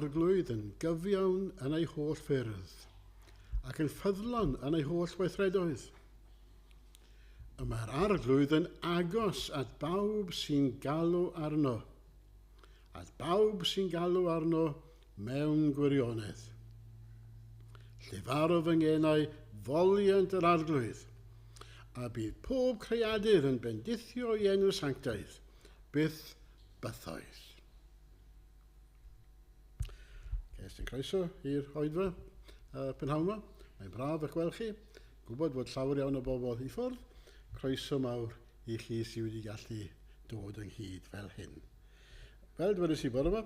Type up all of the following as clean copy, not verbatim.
Arglwydd yn gyfiawn yn ei holl ffyrdd, ac yn ffyddlon yn ei holl weithredoedd. Y mae'r Arglwydd yn agos at bawb sy'n galw arno, at bawb sy'n galw arno mewn gwirionedd. Llefarodd fy ngenau foliant yr Arglwydd, a bydd pob creadur yn bendithio i enw sanctaidd, byth bythoedd. Ces i'n croeso i'r oedfa prynhawn yma. Mae'n braf eich gweld chi. Gwybod fod llawer iawn o bobl i ffwrdd. Croeso mawr i chi sydd wedi gallu dod ynghyd fel hyn. Fel dwedais i bore yma,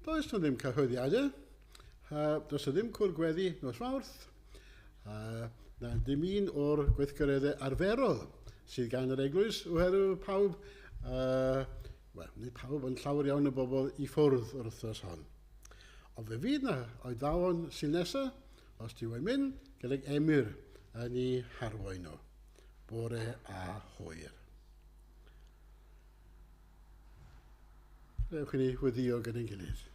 does na ddim cyhoeddiadau, does na ddim cwr gweddi nos Fawrth, na dim un o'r gweithgareddau arferol sydd gan yr eglwys oherwydd pawb, wel, nid pawb, ond llawer iawn o bobl i ffwrdd yr wythnos hon. Ond fe fydd na oedfaon sy'n nesaf, os ti wedi mynd, gydag Emyr yn ei harwain nhw, bore a hwyr. Dewch i ni weddio gyda'n gilydd.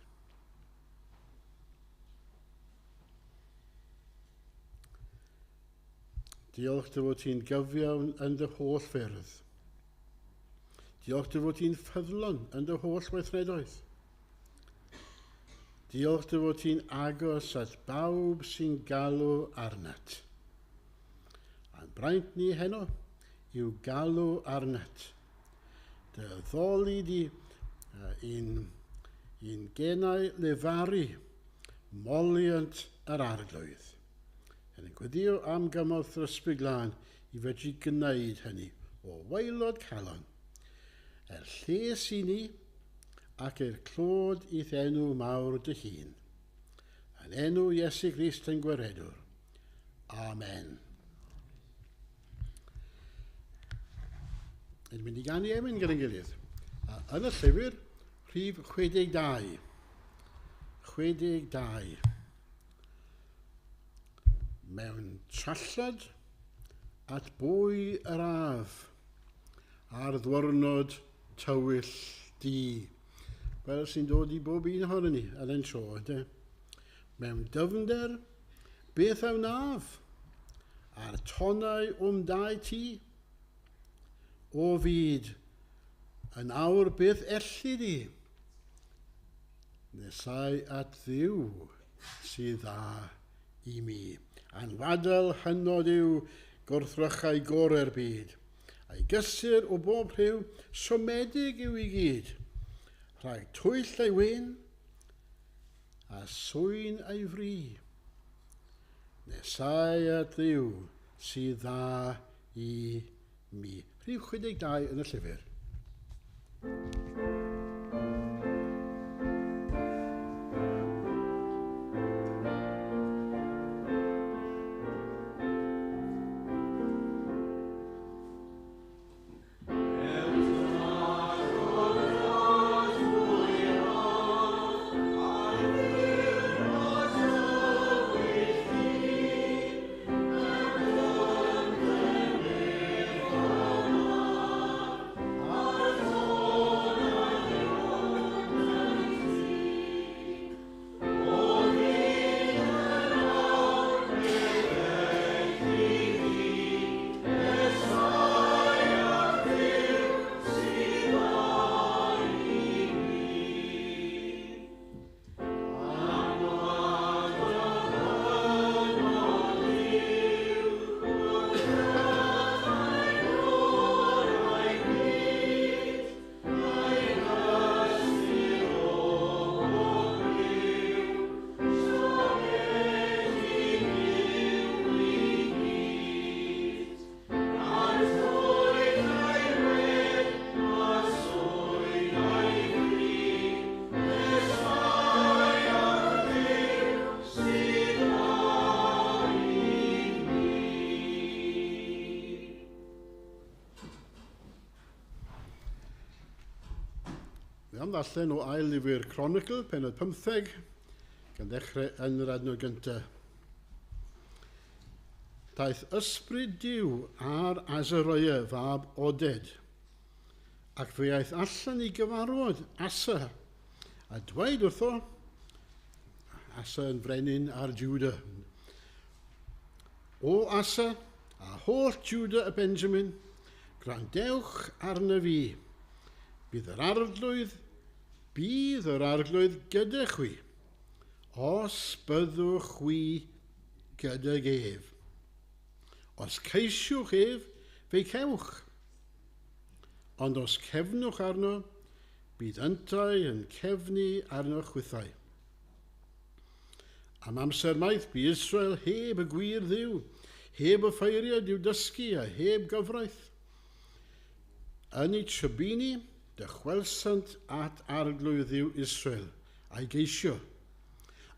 Diolch dy fod ti'n gyfiawn yn dy holl ffyrdd. Diolch dy fod ti'n ffyddlon yn dy holl weithredoedd. Diolch dy fod ti'n agos at bawb sy'n galw arnat. A'n braint ni heno yw galw arnat. Dy ddoli di i'n, i'n genau lefaru moliant yr Arglwydd. Yn yn gweddio am gymorth yr Ysbryd Glân i fedru gwneud hynny o waelod calon, er lles i ni ac er clod i'th enw mawr dy hun. Yn enw Iesu Grist ein Gwaredwr. Amen. Yn mynd i ganu emyn gyda'n gilydd. A yn y llyfr, rhif 62. 62. Mewn trallod at bwy yr af ar ddwrnod tywyll du. Fel sy'n dod i bob un ohono ni yn ein tro, ynddo? Mewn dyfnder, beth a wnaf? A'r tonnau o'm dau ti? O fyd, yn awr beth elli di? Nesau at Dduw sydd dda i mi. Anwadal hynod yw gwrthrychau gorau'r byd. A'i gysur o bob rhyw, siomedig yw i gyd. Rhag twyll ei wên, a swyn ei fri. Nesau at Dduw sydd dda i mi. Rhif 62 yn y llyfr. Fe am ddarllen o ail lyfr Cronicl, penod 15, gan ddechrau yn yr adnod gyntaf. Daeth ysbryd Duw ar Azariah fab Oded, ac fe aeth allan i gyfarfod Asa, a dweud wrtho, Asa yn frenin ar Juda. O Asa, a holl Juda a Benjamin, gwrandewch arna fi. Bydd yr arglwydd gyda chwi, os byddwch chwi gydag ef. Os ceisiwch ef, fe'i cewch. Ond os cefnwch arno, bydd yntau yn cefnu arno chwithau. Am amser maith bu Israel heb y gwir Dduw, heb y ffeiriad i'w dysgu a heb gyfraith. Yn eu trybini, dychwelsant at arglwydd Dduw Israel a'i geisio,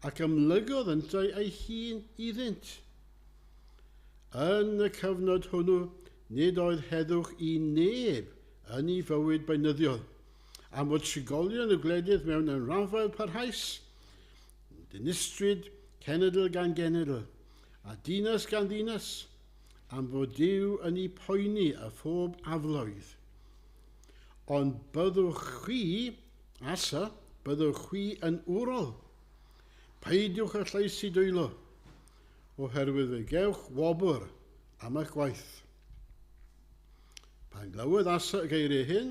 ac ymlygodd yntau ei hun iddynt. Yn y cyfnod hwnnw, nid oedd heddwch i neb yn ei fywyd beunyddiol, am fod trigolion y gwledydd mewn ymrafael parhaus, dinistryd cenedl gan genedl, a dinas gan ddinas, am fod Duw yn ei poeni a phob afloedd. Ond byddwch chwi, Asa, byddwch chwi yn wrol. Peidiwch â llaesu dwylo, oherwydd fe gewch wobr am eich gwaith. Pan glywodd Asa y geiriau hyn,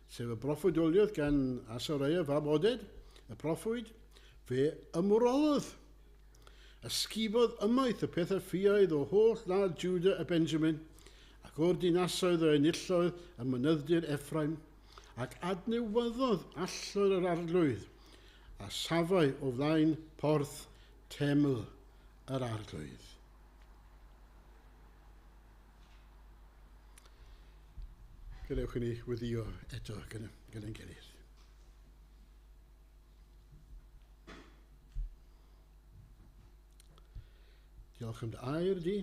sef y broffwydoliaeth gan Asareia fab Oded, y proffwyd, fe ymwrolodd. Ysgubodd ymaith y pethau ffiaidd o holl wlad Juda a Benjamin, ac o'r dinasoedd o enilloedd y mynydd-dir Ephraim, ac adnewyddodd allor yr arglwydd, a safai o flaen porth teml yr arglwydd. Gadewch i ni weddïo eto gyda'n gilydd. Diolch am dy air di.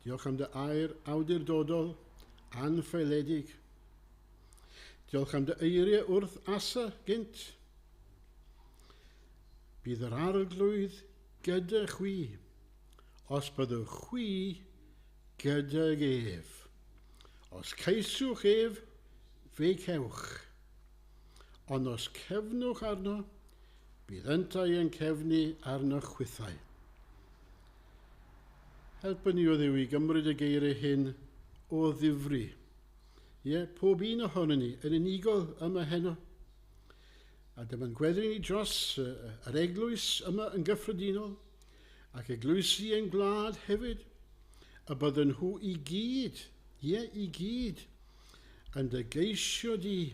Diolch am dy air awdurdodol, anffaeledig. Diolch am dy eiriau wrth Asa gynt. Bydd yr arglwydd gyda chwi, os byddwch chwi gydag ef. Os ceisiwch ef, fe cewch. Ond os cefnwch arno, bydd yntau yn cefnu arno chwithau. Helpa ni o Dduw i gymryd y geiriau hyn o ddifri. Ie, pob un ohonon ni yn unigol yma heno. A dyma'n gweddi ni dros yr eglwys yma yn gyffredinol, ac eglwysi ein gwlad hefyd, y bydden nhw i gyd, ie, i gyd, yn dy geisio di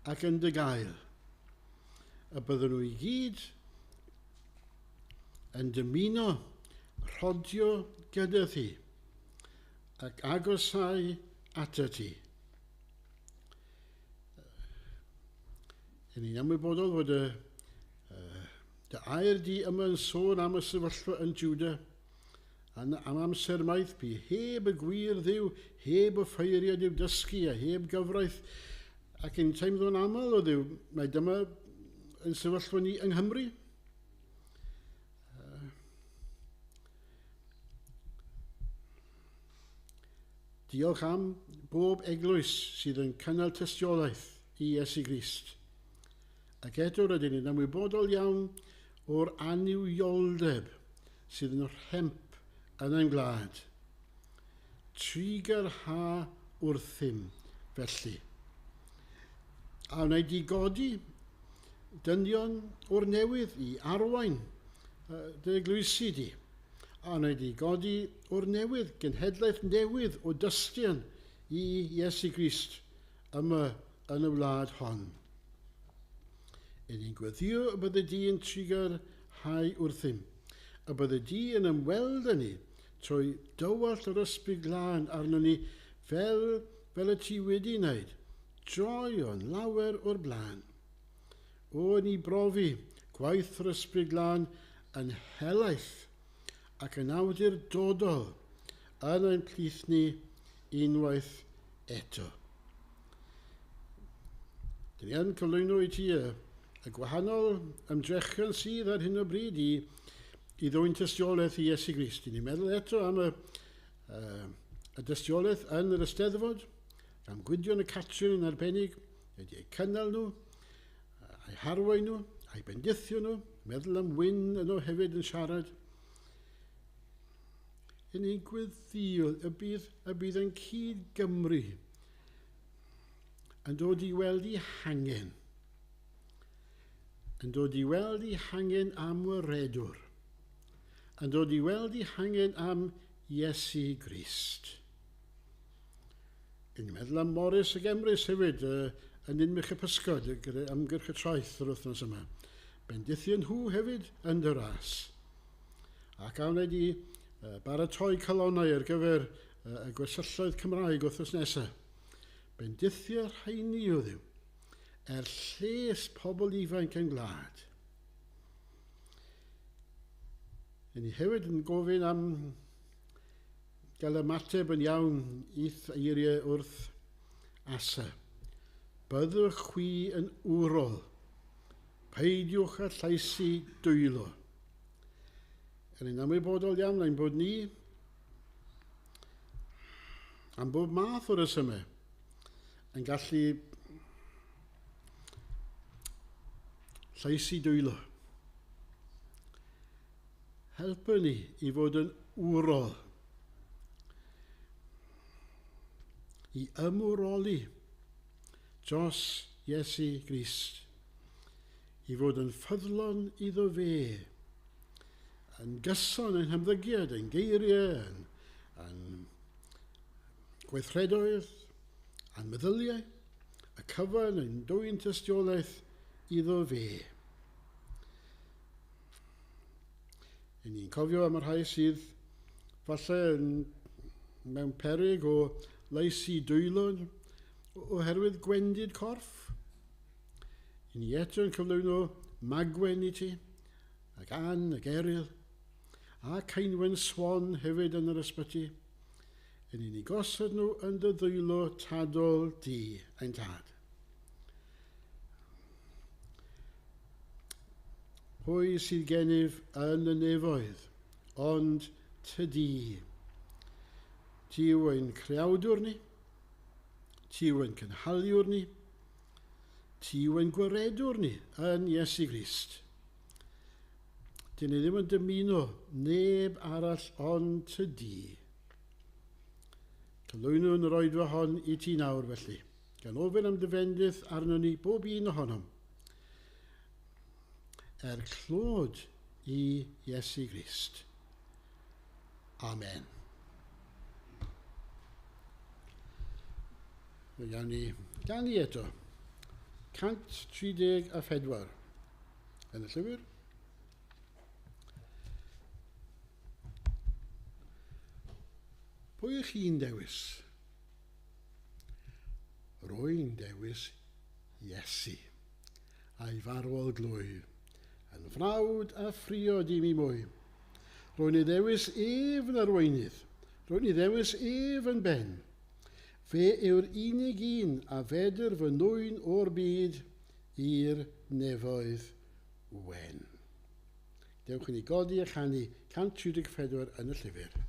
ac yn dy gael. Y bydden nhw i gyd yn dymuno rhodio gyda thi ac agosau atat ti. Yn ni'n ymwybodol fod dy air di yma yn sôn am y sefyllfa yn Juda, am amser maith bu heb y gwir Dduw, heb y ffeiriad i'w dysgu a heb gyfraith, ac yn teimlo'n aml o Dduw, mae dyma yn sefyllfa ni yng Nghymru. Diolch am bob eglwys sydd yn cynnal tystiolaeth i Iesu Grist. Ac eto rydyn ni'n ymwybodol iawn o'r annuwioldeb sydd yn rhemp yn ein gwlad. Trugarha wrthym felly. A wnaed di godi dynion o'r newydd i arwain dy eglwysi di. A wnaed di godi o'r newydd, genhedlaeth newydd o dystion i Iesu Grist yma yn y wlad hon. Yn ni'n gweddïo y bydde di yn trugarhau wrthym, y bydde di yn ymweld â ni trwy dywallt yr ysbryd glân arno ni fel y ti wedi wneud, droeon lawer o'r blaen. O ni brofi gwaith yr ysbryd glân yn helaeth ac yn awdurdodol yn ein plith ni unwaith eto. Dyn ni yn cyflwyno i ti y gwahanol ymdrechion sydd ar hyn o bryd i ddwyn tystiolaeth i Iesu Grist. Dyn ni'n meddwl eto am y dystiolaeth yn yr Eisteddfod, am Gwydion y Catrin yn arbennig, wedi eu cynnal nhw, a'u harwain nhw, a'u bendithio nhw. Meddwl am Wyn yno hefyd yn siarad. Yn ni'n gweddio y bydd yn cyd Gymru yn dod i weld i hangen. Yn dod i weld i hangen am waredwr. Yn dod i weld i hangen am Iesu Grist. Yn meddwl am Morris ac Emrys hefyd yn Ninbych y Pysgod gyda ymgyrch y traeth yr wythnos yma. Bendithio nhw hefyd yn dy ras. Ac a wneud i baratoi calonnau ar gyfer y gwersylloedd Cymraeg wythnos nesaf. Bendithio rhaini o Dduw er lles pobl ifanc yn gwlad. Yn ni hefyd yn gofyn am gael ymateb yn iawn i'th eiriau wrth Asa. Byddwch chwi yn wrol, peidiwch â llaesu dwylo. Er yn ymwybodol iawn ein bod ni am bob math o resymau yn gallu llaesu dwylo. Helpu ni i fod yn wrol, i ymwroli dros Iesu Grist, i fod yn ffyddlon iddo fe, yn gyson yn hymddygiad, yn geiriau, yn gweithredoedd, a'n meddyliau, y cyfan yn dwyn tystiolaeth iddo fe. Yn ni'n cofio am y rhai sydd falle yn mewn peryg o laesu dwylo oherwydd gwendid corff. Yn ni eto yn cyflwyno Magwen i ti, ac Ann, ac Eryl, a Ceinwen Swan hefyd yn yr ysbyty. Yn ni'n gosod nhw yn dy ddwylo tadol di, ein tad. Pwy sydd gennyf yn y nefoedd, ond tydi. Ti yw ein creawdwr ni, ti yw ein cynhaliwr ni, ti yw ein gwaredwr ni yn Iesu Grist. Dyn ni ddim yn dymuno neb arall ond tydi. Cyflwyno yn yr oedfa hon i ti nawr felly, gan ofyn am dy fendith arno ni bob un ohonom. Er clod i Iesu Grist. Amen. Fe gawn ni ganu eto. 134 yn y llyfr. Pwy ych chi'n dewis? Rwy'n dewis Iesu a'i farwol glwy, yn frawd a phriod i mi mwy. Rwy'n ei ddewis ef yn arweinydd, rwy'n ei ddewis ef yn ben. Fe yw'r unig un a fedr fy nwyn o'r byd i'r nefoedd wen. Dewch i ni godi a chanu 134 yn y llyfr.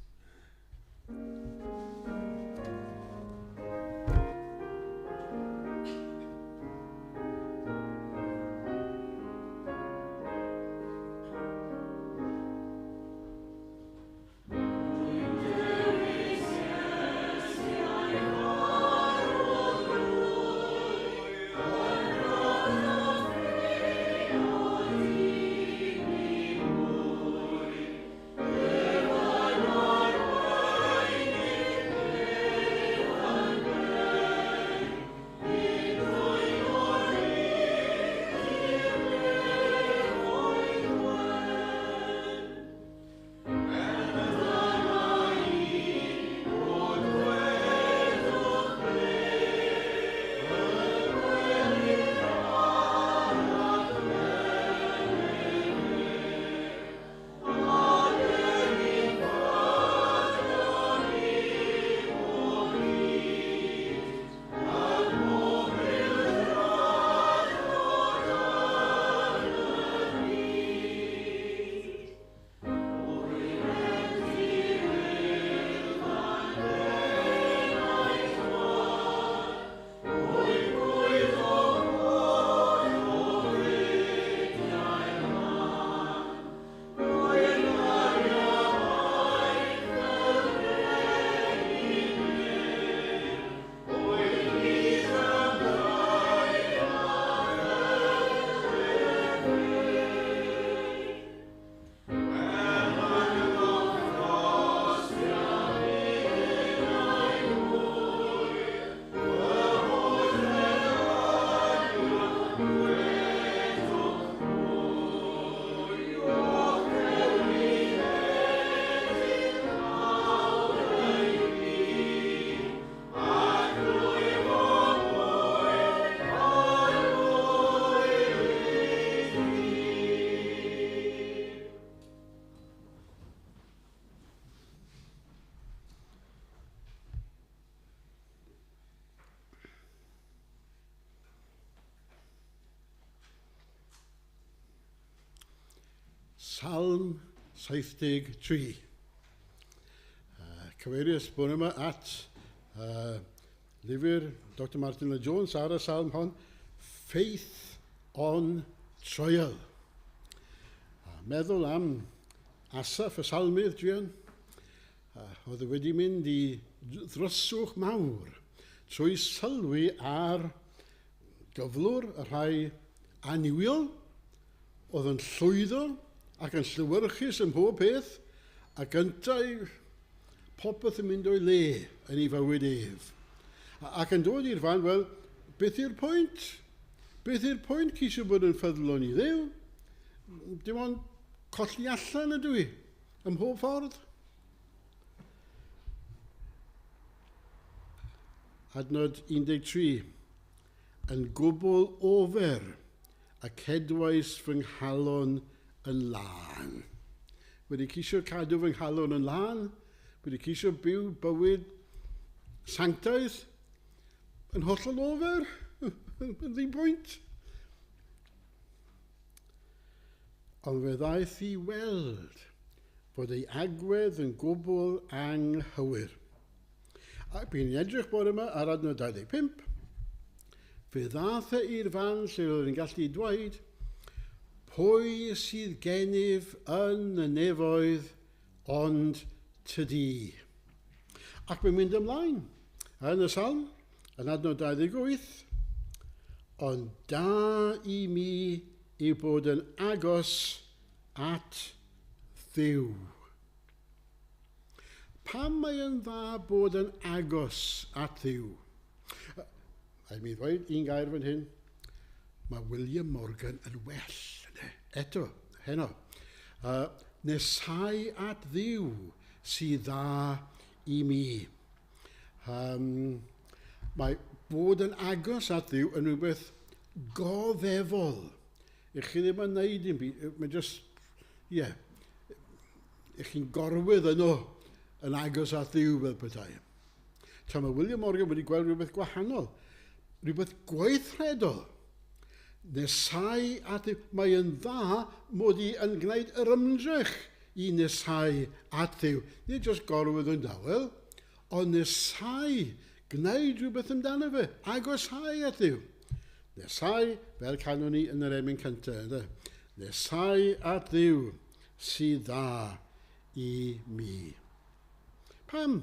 Salm 73. Cyfeiriais bore yma at lyfr Dr Martin Lloyd Jones ar y salm hon, Faith on Trial. A meddwl am Asaph y salmydd, druan, oedd wedi mynd i ddryswch mawr trwy sylwi ar gyflwr y rhai annuwiol, oedd yn llwyddo ac yn llewyrchus ym mhob peth, ac yntau popeth yn mynd o'i le yn ei fywyd ef. Ac yn dod i'r fan, wel, beth yw'r pwynt? Beth yw'r pwynt ceisio bod yn ffyddlon i Dduw? Dim ond colli allan ydw i, ym mhob ffordd. Adnod 13. Yn gwbl ofer y cedwais fy nghalon yn lân. Wedi ceisio cadw fy nghalon yn lân, wedi ceisio byw bywyd sanctaidd, yn hollol ofer, yn ddim pwynt. Ond fe ddaeth i weld fod ei agwedd yn gwbl anghywir. Ac bu'n edrych bore yma ar adnod 25, fe ddaeth e i'r fan lle roedd yn gallu dweud, pwy sydd gennyf yn y nefoedd ond tydi? Ac mae'n mynd ymlaen yn y salm, yn adnod 28, ond da i mi yw bod yn agos at Dduw. Pam mae yn dda bod yn agos at Dduw? Rhaid mi ddweud un gair fan hyn. Mae William Morgan yn well, ynddo? Eto, heno. Nesau at Dduw sydd dda i mi. Mae bod yn agos at Dduw yn rhywbeth goddefol. Ych chi ddim yn neud dim byd, mae just, ie, yeah, ych chi'n gorwedd yno yn agos at Dduw fel petai. Tra mae William Morgan wedi gweld rhywbeth gwahanol, rhywbeth gweithredol. Nesau at Dduw. Mae yn dda mod i yn gwneud yr ymdrech i nesau at Dduw. Nid jyst gorwedd yn dawel, ond nesau, gwneud rhywbeth amdano fe, agosau at Dduw. Nesau, fel canwn ni yn yr emyn cyntaf, ynddo? Nesau at Dduw sydd dda i mi. Pam?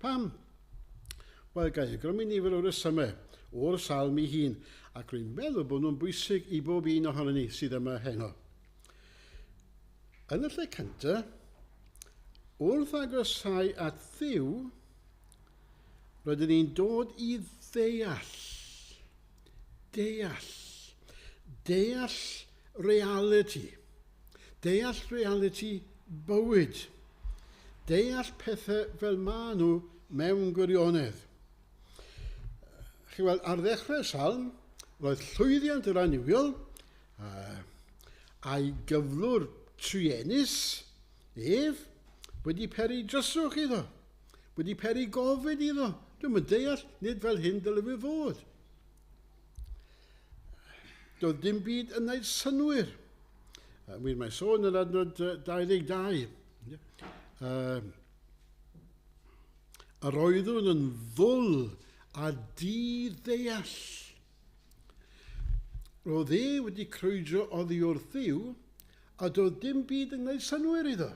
Pam? Wel, gael awgrymu nifer o resymau o'r salm ei hun, ac rwy'n meddwl bod nhw'n bwysig i bob un ohonon ni sydd yma heno. Yn y lle cyntaf, wrth agosau at Dduw, rydyn ni'n dod i ddeall, deall, deall reality, deall reality bywyd, deall pethau fel maen nhw mewn gwirionedd. Chi weld, ar ddechrau'r salm, roedd llwyddiant yr annuwiol, a'i gyflwr truenus ef wedi peri dryswch iddo, wedi peri gofid iddo. Dwi'm yn deall, nid fel hyn dyle fe fod. Doedd dim byd yn gwneud synnwyr. Wir, mae sôn yn adnod 22. Yr oeddwn yn ddwl a di-ddeall. Roedd e wedi crwydro oddi wrth Dduw, a doedd dim byd yn gwneud synnwyr iddo.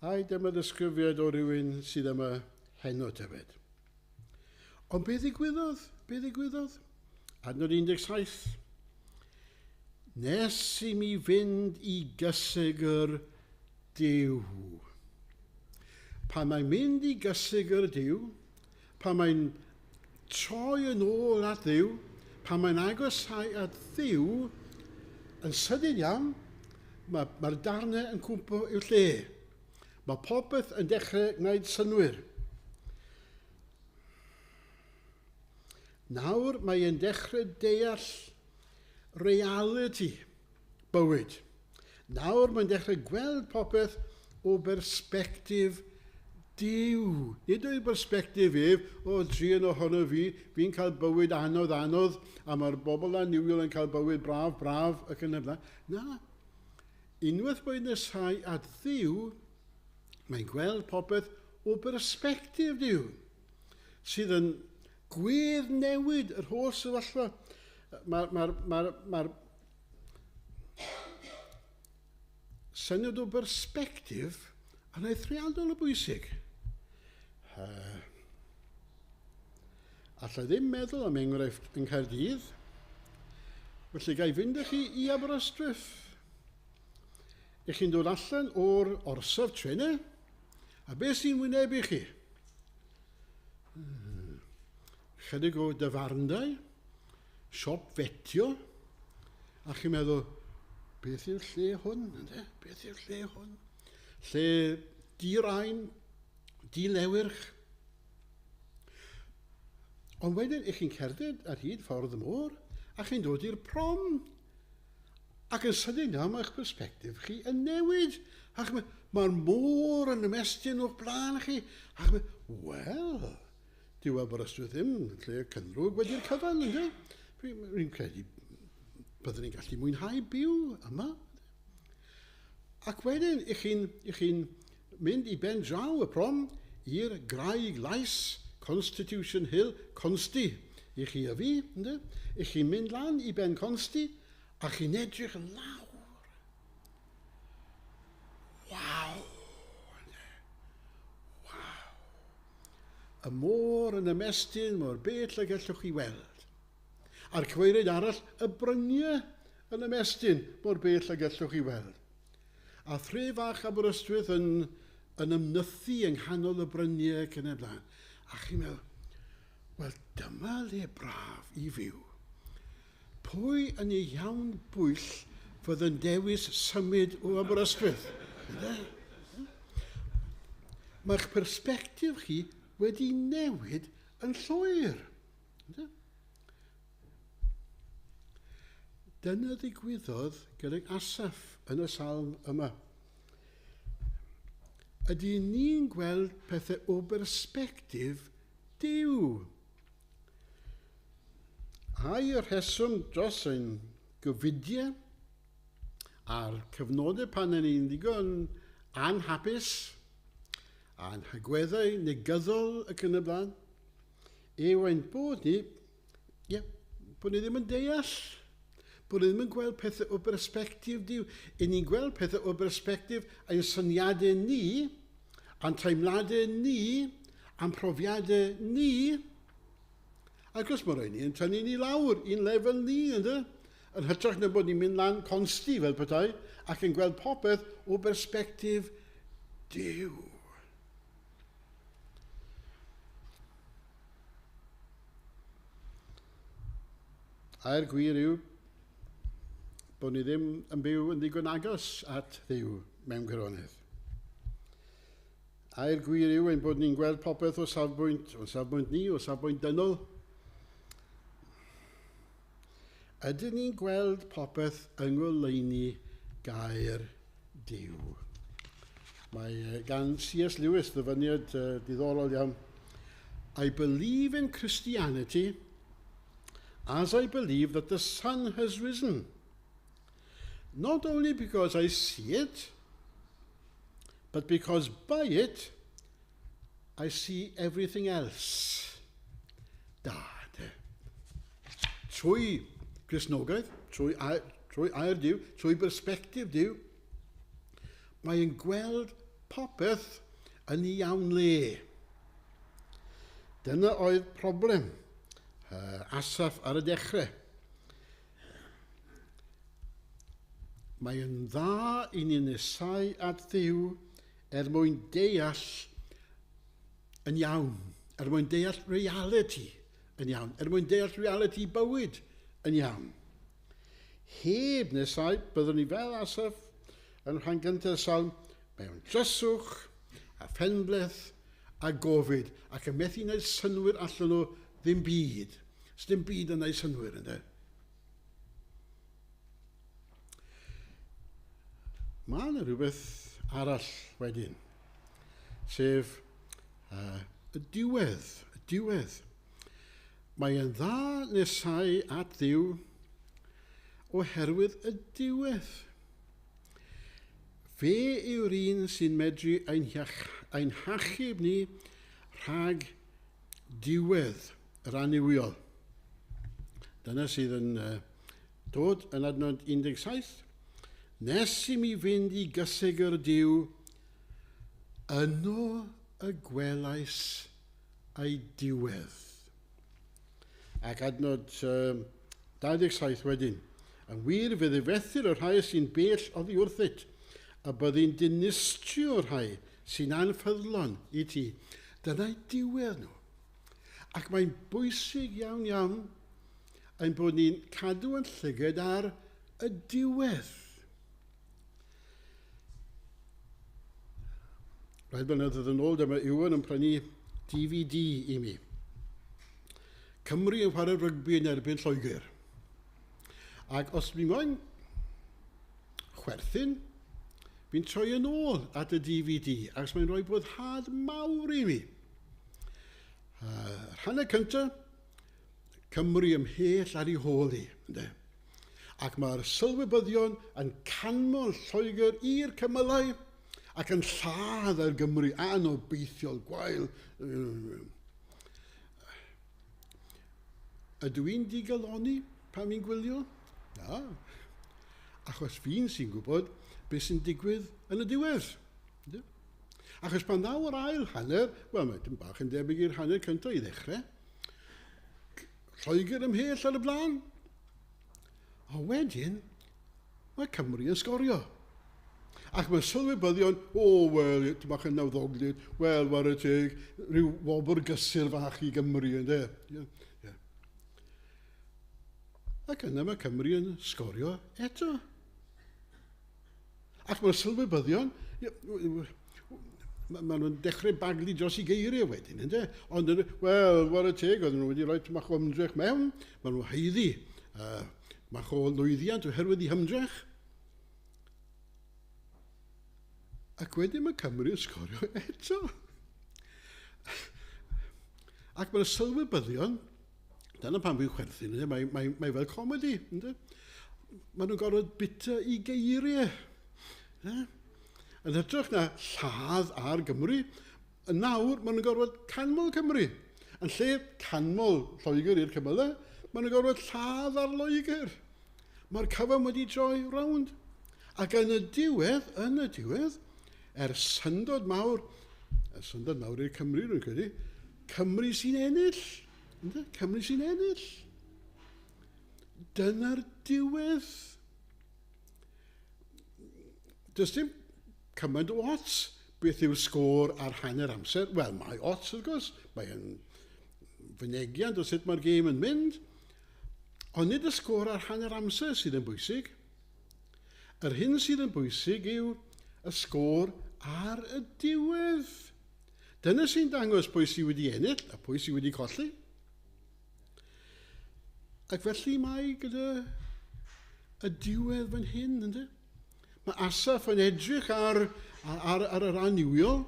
Ai dyma ddisgrifiad o rywun sydd yma heno tybed. Ond be ddigwyddodd? Be ddigwyddodd? Adnod 17. Nes i mi fynd i gysegr Duw. Pan mae'n mynd i gysegr Duw, pan mae'n troi yn ôl at Dduw, pan mae'n agosau at Dduw, yn sydyn iawn, mae'r mae darnau yn cwmpo i'w lle. Mae popeth yn dechrau gwneud synnwyr. Nawr mae e'n dechrau deall reality bywyd. Nawr mae'n dechrau gweld popeth o bersbectif Duw. Nid o'i bersbectif ef, o, druan ohono fi, fi'n cael bywyd anodd, anodd, a mae'r bobl annuwiol yn cael bywyd braf, braf, ac yn y blaen. Na. Unwaith bod nesau at Dduw, mae'n gweld popeth o bersbectif Duw, sydd yn gwedd newid yr holl sefyllfa. Mae'r ma, ma, ma syniad o bersbectif yn eithriadol o bwysig. Alla ddim meddwl am enghraifft yng Nghaerdydd, felly ga i fynd â chi i Aberystwyth. Ych chi'n dod allan o'r orsaf trenau, a beth sy'n wynebu chi? Chydig o dafarndai, siop fetio, a chi'n meddwl, beth yw'r lle hwn? Ynde? Beth yw'r lle hwn? Lle di-raen, di-lewyrch. Ond wedyn, ych chi'n cerdded ar hyd ffordd y môr, a chi'n dod i'r prom. Ac yn sydyn iawn, mae'ch persbectif chi yn newid. Ac mae'r môr yn ymestyn o'ch blaen chi. Ac mae, wel, dyw Aberystwyth ddim lle cynrwg wedi'r cyfan, ynddo? Fi'n credu byddwn ni'n gallu mwynhau byw yma. Ac wedyn, ych chi'n chi mynd i ben draw y prom i'r Graig Lais, Constitution Hill, Consti, i chi a fi, ynddo? Ych chi'n mynd lan i ben Consti, a chi'n edrych lawr. Waw! Waw! Y môr yn ymestyn mor bell y gallwch chi weld. A'r cyfeiriad arall, y bryniau yn ymestyn mor bell y gallwch chi weld. A thre fach Aberystwyth yn, yn ymnythu yng nghanol y bryniau ac yn y blaen. A chi'n meddwl, wel dyma le braf i fyw. Pwy yn ei iawn bwyll fydd yn dewis symud o Aberystwyth? Mae'ch persbectif chi wedi newid yn llwyr. Dyna ddigwyddodd gydag Asaph yn y salm yma. Ydy ni'n gweld pethau o bersbectif Duw? Ai y rheswm dros ein gofidiau a'r cyfnodau pan yn ni'n ddigon anhapus a'n hagweddau negyddol ac yn y blaen, yw ein bod ni, ie, bod ni ddim yn deall, bod ni ddim yn gweld pethau o bersbectif Duw. I ni'n gweld pethau o bersbectif ein syniadau ni, a'n teimladau ni, a'n profiadau ni. Ac wrth gwrs mae rhaid ni yn tynnu ni lawr i'n lefel ni, ynddo? Yn hytrach na bod ni'n mynd lan consti fel petai ac yn gweld popeth o bersbectif Duw. A'r gwir yw bod ni ddim yn byw yn ddigon agos at Dduw mewn gwirionedd. A'r gwir yw ein bod ni'n gweld popeth o safbwynt, o safbwynt ni, o safbwynt dynol. Ydyn ni'n gweld popeth yng ngoleuni gair Duw? Mae gan C.S. Lewis ddyfyniad diddorol iawn. I believe in Christianity as I believe that the sun has risen. Not only because I see it, but because by it I see everything else. Da, de. Trwy Gristnogaeth, trwy, trwy air Duw, trwy bersbectif Duw, mae'n gweld popeth yn ei iawn le. Dyna oedd problem Asaph ar y dechrau. Mae'n dda i ni nesau at Dduw er mwyn deall yn iawn, er mwyn deall reality yn iawn, er mwyn deall reality bywyd yn iawn. Heb nesau, byddwn ni fel Asaph yn rhan gyntaf y salm, mewn dryswch a phenbleth a gofid, ac yn methu wneud synnwyr allan o ddim byd. Sdim byd yn gwneud synnwyr, ynddo? Mae yna rhywbeth arall wedyn, sef Y diwedd, y diwedd. Mae yn dda nesau at Dduw oherwydd y diwedd. Fe yw'r un sy'n medru ein hachub ni rhag diwedd yr annuwiol. Dyna sydd yn dod yn adnod 17. Nes i mi fynd i gysegr Duw, yno y gwelais ei diwedd. Ac adnod 27 wedyn. Yn wir, fe ddifethir y rhai sy'n bell oddi wrthyt, a byddi'n dinistrio'r rhai sy'n anffyddlon i ti. Dyna'i diwedd nhw. Ac mae'n bwysig iawn iawn ein bod ni'n cadw yn llygad ar y diwedd. Rhai blynyddoedd yn ôl, dyma Iwan yn prynu DVD i mi. Cymru yn chwarae rygbi yn erbyn Lloegr. Ac os mi moyn chwerthin, fi'n troi yn ôl at y DVD, ac mae'n rhoi boddhad mawr i mi. Rhan y cyntaf, Cymru ymhell ar ei hôl hi. Ynde? Ac mae'r sylwebyddion yn canmol Lloegr i'r cymylau ac yn lladd ar Gymru anobeithiol gwael. Ydw i'n digalonni pan fi'n gwylio? Na. Achos fi'n sy'n gwybod beth sy'n digwydd yn y diwedd. Achos pan ddaw yr ail hanner, wel, mae dim bach yn debyg i'r hanner cyntaf i ddechrau. Lloegr ymhell ar y blaen. A wedyn, mae Cymru yn sgorio. Ac mae sylwebyddion, o, wel, dim bach yn nawddoglyd, wel, ware teg, rhyw wobr gysur fach i Gymru, ynddo. Yeah, yeah. Ac yna mae Cymru yn sgorio eto. Ac mae'r sylwebyddion, maen nhw'n dechrau baglu dros i geiriau wedyn, ynddo? Ond, wel, ware teg, oedden nhw wedi rhoi bach o ymdrech mewn, maen nhw haeddu bach o lwyddiant oherwydd eu hymdrech. Ac wedyn mae Cymru yn sgorio eto. Ac mae'r sylwebyddion, dyna pam fi'n chwerthin, mae fel comedi, ynddo? Maen nhw'n gorfod bita i geiriau. Yn hytrach na lladd ar Gymru, yn nawr maen nhw'n gorfod canmol Cymru. Yn lle canmol Lloegr i'r cymylau, maen nhw'n gorfod lladd ar Loegr. Mae'r cyfan wedi troi rownd. Ac yn y diwedd, er syndod mawr i'r Cymru, rwy'n credu, Cymru sy'n ennill. Cymru sy'n ennill. Dyna'r diwedd. Does dim cymaint o ots beth yw'r sgôr ar hanner amser. Wel, mae ots, wrth gwrs. Mae'n fynegiant o sut mae'r gêm yn mynd. Ond nid y sgôr ar hanner amser sydd yn bwysig. Yr hyn sydd yn bwysig yw y sgôr ar y diwedd. Dyna sy'n dangos pwy sydd wedi ennill a pwy sydd wedi colli. Ac felly mae gyda y diwedd fan hyn, ynddo? Mae Asaph yn edrych ar yr annuwiol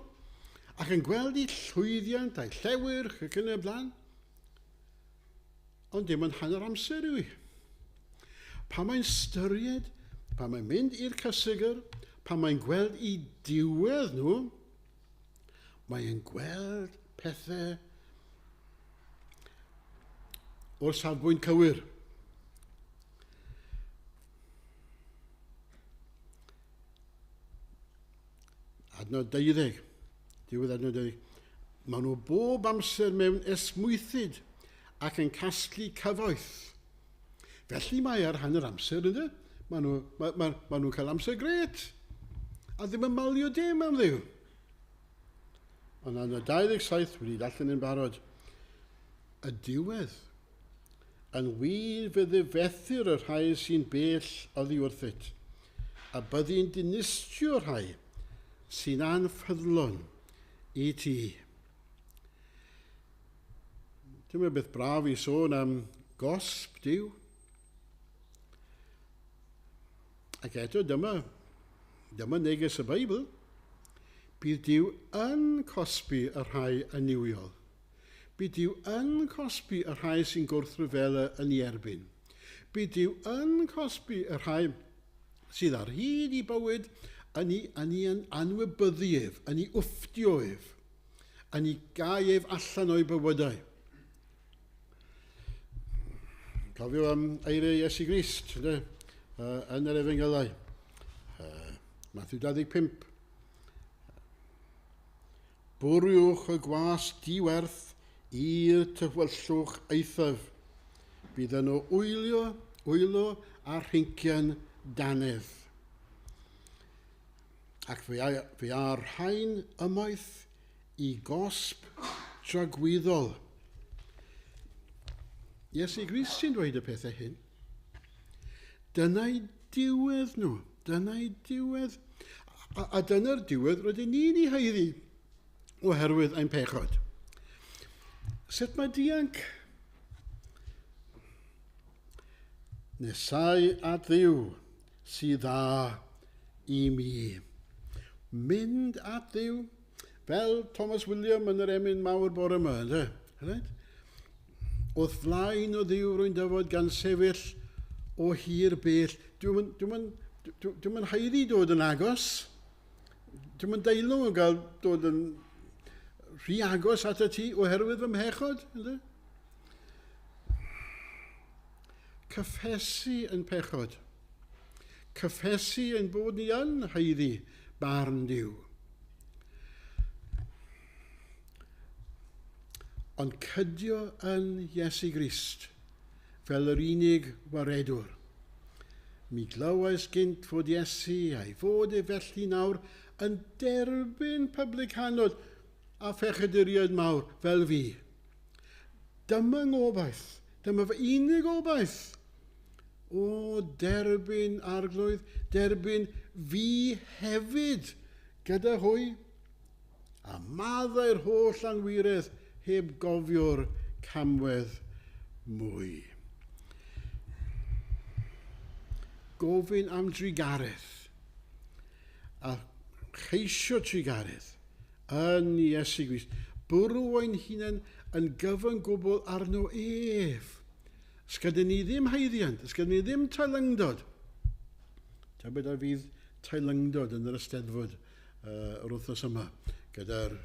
ac yn gweld ei llwyddiant a'i llewyrch ac yn y blaen. Ond dim ond hanner amser yw hi. Pan mae'n styried, pan mae'n mynd i'r cysegr, pan mae'n gweld ei diwedd nhw, mae'n gweld pethau o'r safbwynt cywir. Adnod 12, diwedd adnod 12. Maen nhw bob amser mewn esmwythyd ac yn casglu cyfoeth. Felly mae ar hanner amser, ynddo? Maen nhw'n cael amser gret. A ddim yn malio dim am Dduw. Ond adnod 27 wedi darllen yn barod. Y diwedd. Yn wir fe ddifethir y rhai sy'n bell oddi wrthyt, a byddi'n dinistrio rhai sy'n anffyddlon i ti. Dyma beth braf i sôn am gosb Duw. Ac eto, dyma neges y Beibl. Bydd Duw yn cosbi y rhai annuwiol. Bydd Duw yn cosbi y rhai sy'n gwrthryfela yn ei erbyn. Bydd Duw yn cosbi y rhai sydd ar hyd i bywyd yn ei, yn ei anwybyddu ef, yn ei wfftio ef, yn ei gau ef allan o'i bywydau. Cofio am eiriau Iesu Grist, ynddo, yn yr Efengylau. Matthew 25. Bwriwch y gwas diwerth i'r tywyllwch eithaf. Bydd yno wylio, wylo a rhincian dannedd. Ac fe, fe a'r rhain ymaith i gosb dragwyddol. Iesu Grist sy'n dweud y pethau hyn. Dyna'i diwedd nhw. Dyna'i diwedd. A, a dyna'r diwedd rydyn ni'n ei haeddu oherwydd ein pechod. Sut mae dianc? Nesau at Dduw sydd dda i mi. Mynd at Dduw, fel Thomas William yn yr emyn mawr bore yma, ynddo? Right? Wrth flaen o Dduw rwy'n dyfod gan sefyll o hir bell. Dwi'm dwi dwi, dwi haeddu dod yn agos. Dwi'm yn deilwng o gael dod yn rhy agos at y ti oherwydd fy mhechod. Ynddo? Cyffesu yn pechod. Cyffesu ein bod ni yn haeddu barn Duw. Ond cydio yn Iesu Grist fel yr unig waredwr. Mi glywais gynt fod Iesu a'i fod e felly nawr yn derbyn publicanod a phechaduriaid mawr fel fi. Dyma ngobaith, dyma fy unig obaith. O, derbyn Arglwydd, derbyn fi hefyd gyda hwy, a maddau'r holl anwiredd heb gofio'r camwedd mwy. Gofyn am drugaredd, a cheisio trugaredd yn Iesu Grist. Bwrw ein hunain yn gyfan gwbl arno ef. Sgyda ni ddim haeddiant, sgyda ni ddim teilyngdod. Tybed a fydd teilyngdod yn yr Eisteddfod yr wythnos yma, gyda'r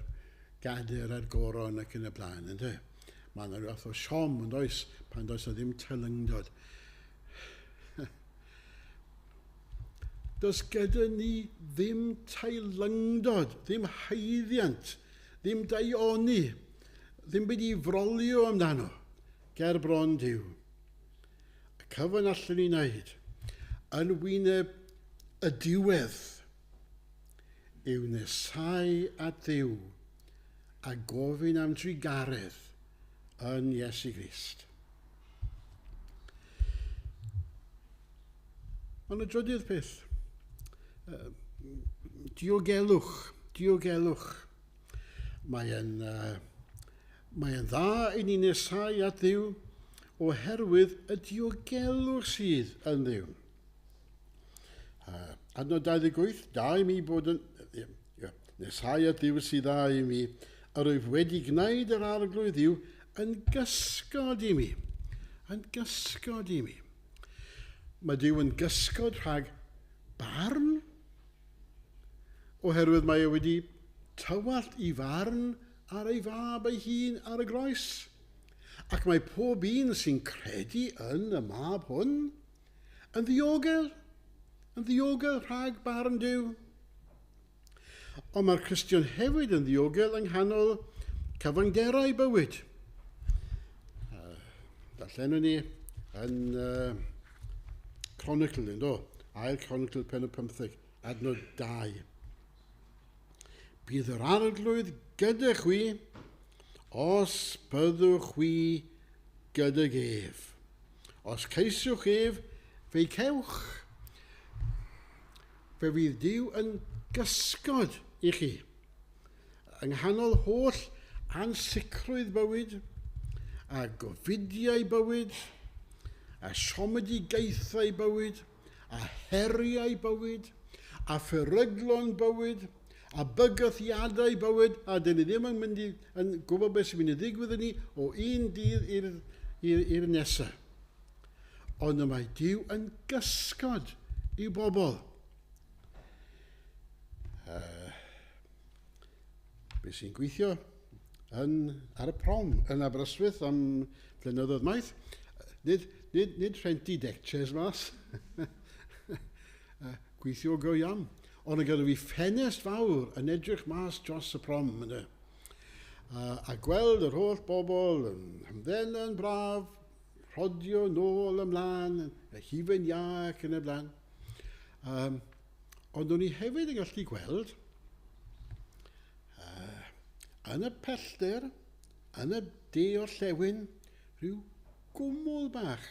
gader a'r goron ac yn y blaen, ynddo? Mae yna rhyw fath o siom, yn does, pan does yna ddim teilyngdod. Does gyda ni ddim teilyngdod, ddim haeddiant, ddim daioni, ddim byd i frolio amdano, ger bron Duw. Y cyfan allwn ni wneud yn wyneb y diwedd yw nesau at Dduw a gofyn am drugaredd yn Iesu Grist. Ond y drydydd peth, diogelwch, diogelwch. Mae'n mae dda i ni nesau at Dduw oherwydd y diogelwch sydd yn Dduw. Adnod 28, da i mi bod yn... Nesau at Dduw sydd dda i mi, yr wyf wedi gwneud yr Arglwydd Dduw yn gysgod i mi. Yn gysgod i mi. Mae Duw yn gysgod rhag barn, oherwydd mae e wedi tywallt i farn ar ei fab ei hun ar y groes. Ac mae pob un sy'n credu yn y mab hwn yn ddiogel, yn ddiogel rhag barn Duw. Ond mae'r Cristion hefyd yn ddiogel yng nghanol cyfyngderau bywyd. Darllenwn ni yn Chronicle, yn do? Ail Chronicle pen y 15, adnod 2. Bydd yr Arglwydd gyda chwi os byddwch chwi gydag ef. Os ceisiwch ef, fe'i cewch. Fe fydd Duw yn gysgod i chi. Yng nghanol holl ansicrwydd bywyd, a gofidiau bywyd, a siomedigaethau bywyd, a heriau bywyd, a pheryglon bywyd, A bygythiadau bywyd, a dyn ni ddim yn mynd i, yn gwybod beth sy'n mynd i ddigwydd i ni o un dydd i'r nesaf. Ond y mae Duw yn gysgod i'w bobl. Be sy'n gweithio yn, ar y prom yn Aberystwyth am flynyddoedd maith. Nid, nid, nid rhentu deck chairs mas. Gweithio go iawn. Ond y gyda fi ffenest fawr yn edrych mas dros y prom yna. A gweld yr holl bobl yn hamddena yn braf, rhodio nôl ymlaen, y hufen iâ ac yn y blaen. Ond o'n i hefyd yn gallu gweld, yn y pellter, yn y de orllewin, rhyw gwmwl bach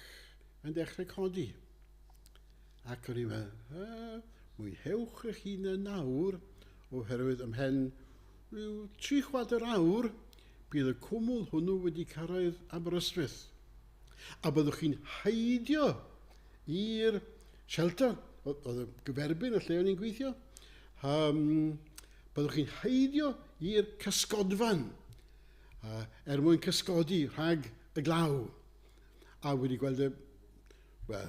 yn dechrau codi. Ac o'n i'n meddwl, mwynhewch eich hunain nawr, oherwydd ymhen rhyw 3/4 awr, bydd y cwmwl hwnnw wedi cyrraedd Aberystwyth. A byddwch chi'n heidio i'r shelter, oedd y gyferbyn y lle o'n i'n gweithio, byddwch chi'n heidio i'r cysgodfan er mwyn cysgodi rhag y glaw. A wedi gweld y, wel,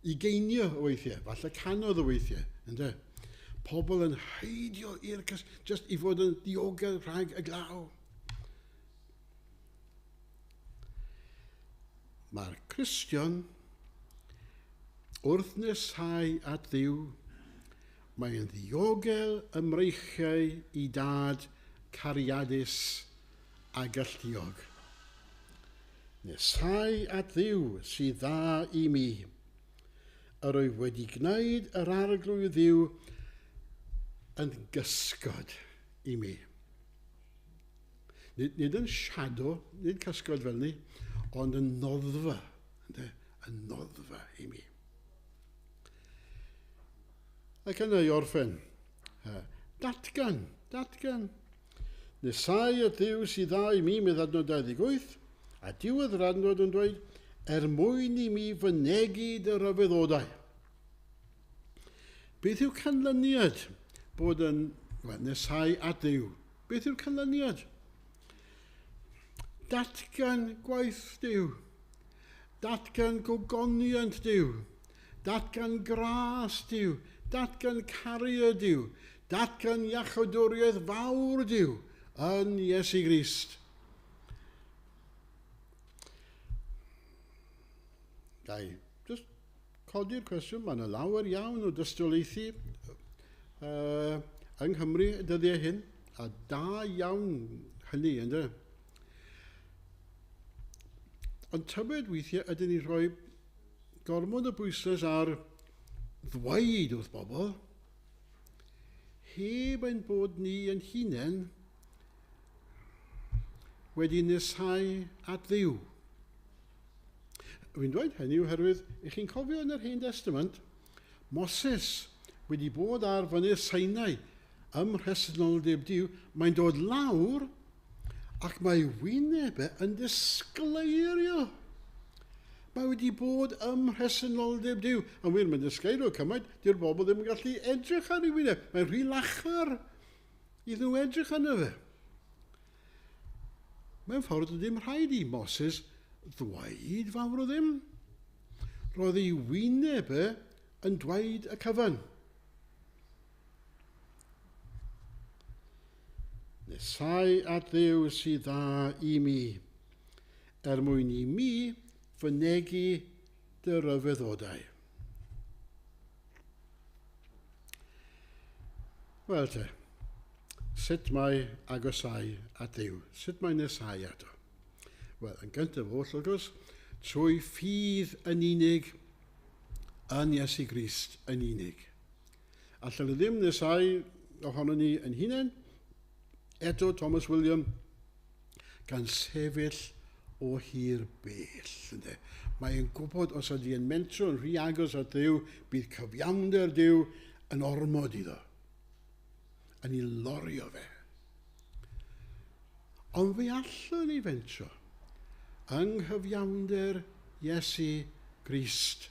ugeinio o weithiau, falle canodd o weithiau, ynde? Pobl yn heidio i'r cys, just i fod yn ddiogel rhag y glaw. Mae'r Cristion wrth nesau at Dduw, mae'n ddiogel ym mreichiau i dad cariadus a galluog. Nesau at Dduw sydd dda i mi. Yr wyf wedi gwneud yr Arglwydd Dduw yn gysgod i mi. Nid, nid yn shadow, nid cysgod fel ni, ond yn noddfa, ynde, yn noddfa i mi. Ac yna i orffen, datgan, datgan. Nesau at Dduw sydd dda i mi, medd adnod 28, a diwedd yr adnod yn dweud, er mwyn i mi fynegi dy ryfeddodau. Beth yw canlyniad bod yn well, nesau at Dduw? Beth yw'r canlyniad? Datgan gwaith Duw. Datgan gogoniant Duw. Datgan gras Duw. Datgan cariad Duw. Datgan iachawdwriaeth fawr Duw yn Iesu Grist. Ga i just codi'r cwestiwn, mae yna lawer iawn o dystiolaethu yng Nghymru y dyddiau hyn, a da iawn hynny, ynddo? Ond tybed weithiau ydyn ni'n rhoi gormod o bwyslais ar ddweud wrth bobl, heb ein bod ni yn hunain wedi nesau at Dduw. Fi'n dweud hynny oherwydd, ych chi'n cofio yn yr Hen Testament, Moses wedi bod ar fynydd Sinai ym mhresenoldeb Duw, mae'n dod lawr ac mae wyneb e yn disgleirio. Mae wedi bod ym mhresenoldeb Duw. Yn wir, mae'n disgleirio cymaint, dyw'r bobl ddim yn gallu edrych ar ei wyneb. Mae'n rhy lachar iddyn nhw edrych arno fe. Mewn ffordd, ddim rhaid i Moses ddweud fawr o ddim. Roedd ei wyneb e yn dweud y cyfan. Nesau at Dduw sydd dda i mi, er mwyn i mi fynegi dy ryfeddodau. Wel te, sut mae agosau at Dduw? Sut mae nesau ato? Wel, yn gyntaf oll, wrth gwrs, trwy ffydd yn unig yn Iesu Grist yn unig. Allan ni ddim nesau ohono ni yn hunain, eto Thomas William, gan sefyll o hir bell. Ynde? Mae'n gwybod os ydy yn mentro yn rhy agos at Dduw, bydd cyfiawnder Duw yn ormod iddo. Yn ei lorio fe. Ond fe allwn ni fentro yng nghyfiawnder Iesu Grist.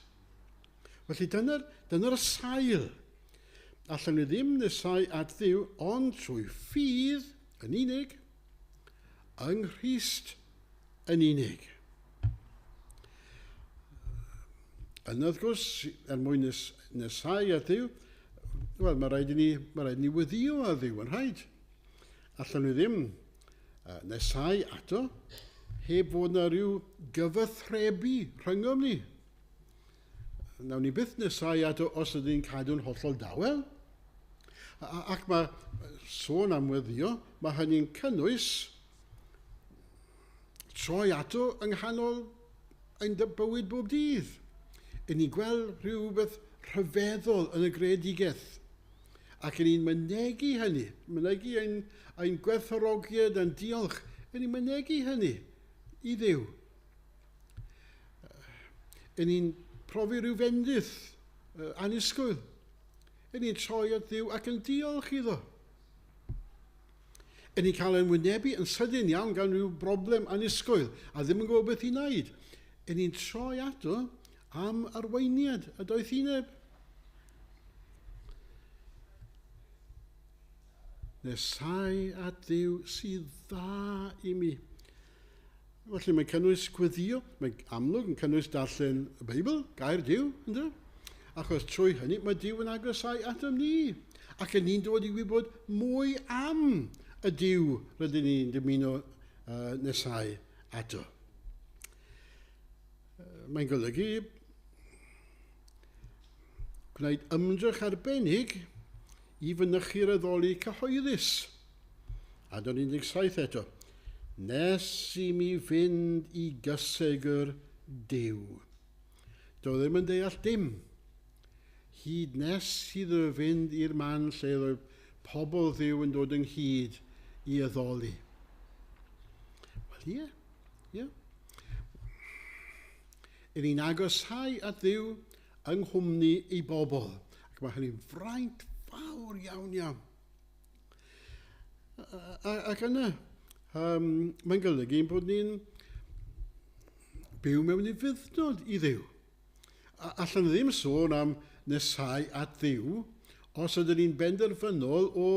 Felly dyna'r dyna sail. Allan ni ddim nesau at Dduw ond trwy ffydd yn unig, yng Nghrist yn unig. Yna, wrth gwrs, er mwyn nes, nesau at Dduw, wel, mae rhaid i ni, mae rhaid i ni weddio ar Dduw, yn rhaid. Allan ni ddim nesau ato, heb fod na rhyw gyfathrebu rhyngom ni. Nawn ni byth nesau ato os ydyn ni'n cadw'n hollol dawel. Ac mae sôn am weddio, mae hynny'n cynnwys troi ato yng nghanol ein bywyd bob dydd. Yn ni'n gweld rhywbeth rhyfeddol yn y greadigaeth. Ac yn ni'n mynegu hynny, mynegu ein, ein gwerthfawrogiad a'n diolch, yn ni'n mynegu hynny i Dduw. Yn ni'n profi rhyw fendith annisgwyl. Yn ni'n troi at Dduw ac yn diolch iddo. Yn ni'n cael ein wynebu yn sydyn iawn gan rhyw broblem annisgwyl a ddim yn gwybod beth i wneud. Yn ni'n troi ato am arweiniad a doethineb. Nesau at Dduw sydd dda i mi. Felly mae'n cynnwys gweddio, mae'n amlwg yn cynnwys darllen y Beibl, gair Duw, ynddo? Achos trwy hynny mae Duw yn agosau atom ni, ac yn ni'n dod i wybod mwy am y Duw rydyn ni'n dymuno nesau ato. Mae'n golygu gwneud ymdrech arbennig i fynychu'r addoli cyhoeddus. Adnod 17 eto. Nes i mi fynd i gysegr Duw. Doedd ddim yn deall dim. Hyd nes iddo fynd i'r man lle roedd pobl Dduw yn dod ynghyd i addoli. Wel ie, ie. Yn ni'n agoshau at Dduw yng nghwmni ei bobl. Ac mae hynny'n fraint fawr iawn iawn. Ac yna, um, mae'n golygu ein bod ni'n byw mewn ufudd-dod i Dduw. Allan ddim sôn am nesau at Dduw os ydyn ni'n benderfynol o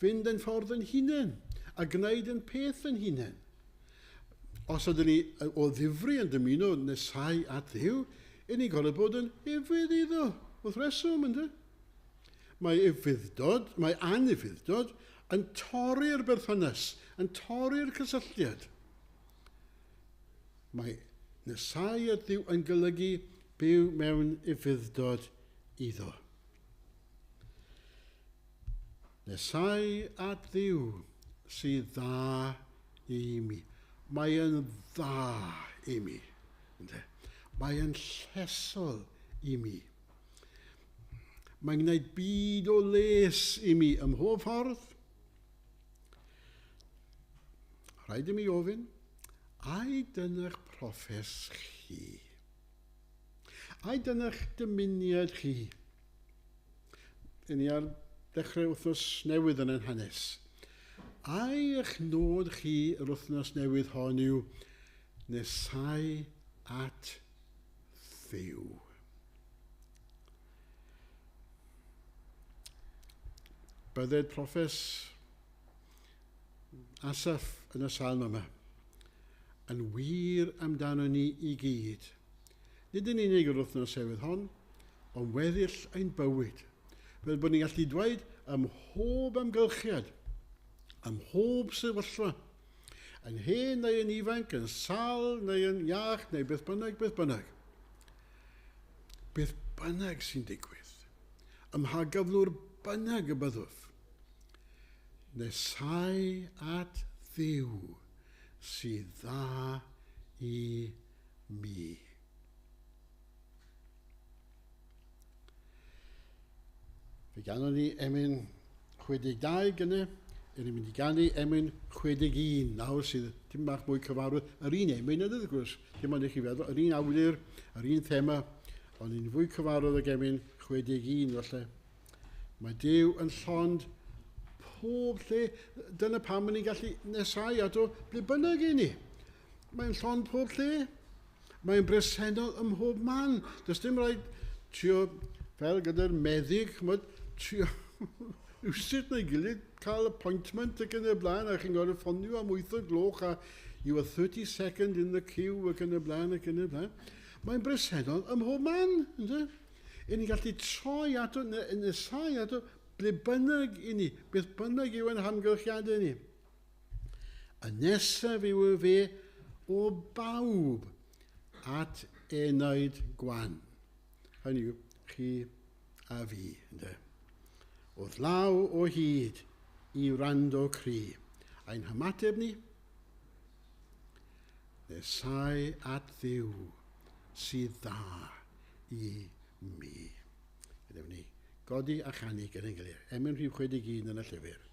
fynd ein ffordd yn hunain a gwneud yn peth yn hunain. Os ydyn ni o ddifri yn dymuno nesau at Dduw, yn ni'n gorfod bod yn ufudd iddo, wrth reswm, ynddo? Mae ufudd-dod, mae anufudd-dod yn torri'r berthynas, yn torri'r cysylltiad. Mae nesau at Dduw yn golygu byw mewn ufudd-dod iddo. Nesau at Dduw sydd dda i mi. Mae yn dda i mi. Mae yn llesol i mi. Mae'n gwneud byd o les i mi ym mhob ffordd. Rhaid i mi ofyn, ai dyna'ch proffes chi? Ai dyna'ch dymuniad chi? Yn ni ar ddechrau wythnos newydd yn ein hanes. Ai eich nod chi yr wythnos newydd hon yw nesau at Dduw? Bydded proffes Asaph yn y salm yma yn wir amdano ni i gyd. Nid yn unig yr wythnos newydd hon, ond weddill ein bywyd. Fel bod ni'n gallu dweud ym mhob amgylchiad, ym mhob sefyllfa, yn hen neu yn ifanc, yn sal neu yn iach, neu beth bynnag, beth bynnag. Beth bynnag sy'n digwydd, ym mha gyflwr bynnag y byddwf, nesau at Dduw sydd dda i mi. Fe ganon ni emyn 62 gynne, yn ni'n mynd i ganu emyn 61 nawr sydd dim bach mwy cyfarwydd. Yr un emyn yn wrth gwrs, dim ond i chi feddwl, yr un awdur, yr un thema, ond ni'n fwy cyfarwydd ag emyn 61 falle. Mae Duw yn llond pob lle. Dyna pam ni'n gallu nesau ato ble bynnag i ni. Mae'n llond pob lle. Mae'n bresennol ym mhob man. Does dim rhaid trio, fel gyda'r meddyg, chymod, trio... Rhywsut neu gilydd cael appointment ac yn y blaen, a chi'n gorfod ffonio am 8 o'r gloch a you are 32nd in the queue ac yn y blaen ac yn y blaen. Mae'n bresennol ym mhob man, ynddo? I ni'n gallu troi ato, nesau ato, ble bynnag i ni, beth bynnag yw ein hamgylchiadau ni. Y nesaf yw y fe o bawb at enaid gwan. Hynny yw, chi a fi, ynddo. Wrth law o hyd i wrando cri. Ein hymateb ni? Nesau at Dduw sydd dda i mi. Gadewch ni godi a chanu gyda'n gilydd. Emyn rhif 61 yn y llyfr.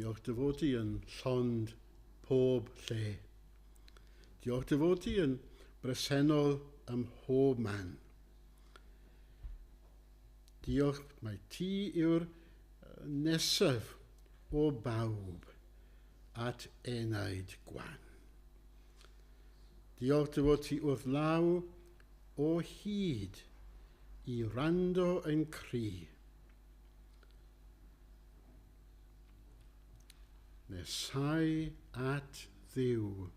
Diolch dy fod ti yn llond pob lle. Diolch dy fod ti yn bresennol ym mhob man. Diolch mai ti yw'r nesaf o bawb at enaid gwan. Diolch dy fod ti wrth law o hyd i wrando yn cri. Nesau at Dduw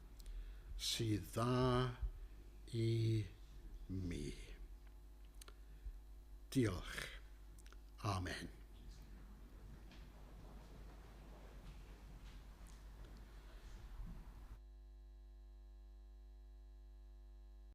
sydd dda i mi. Diolch. Amen.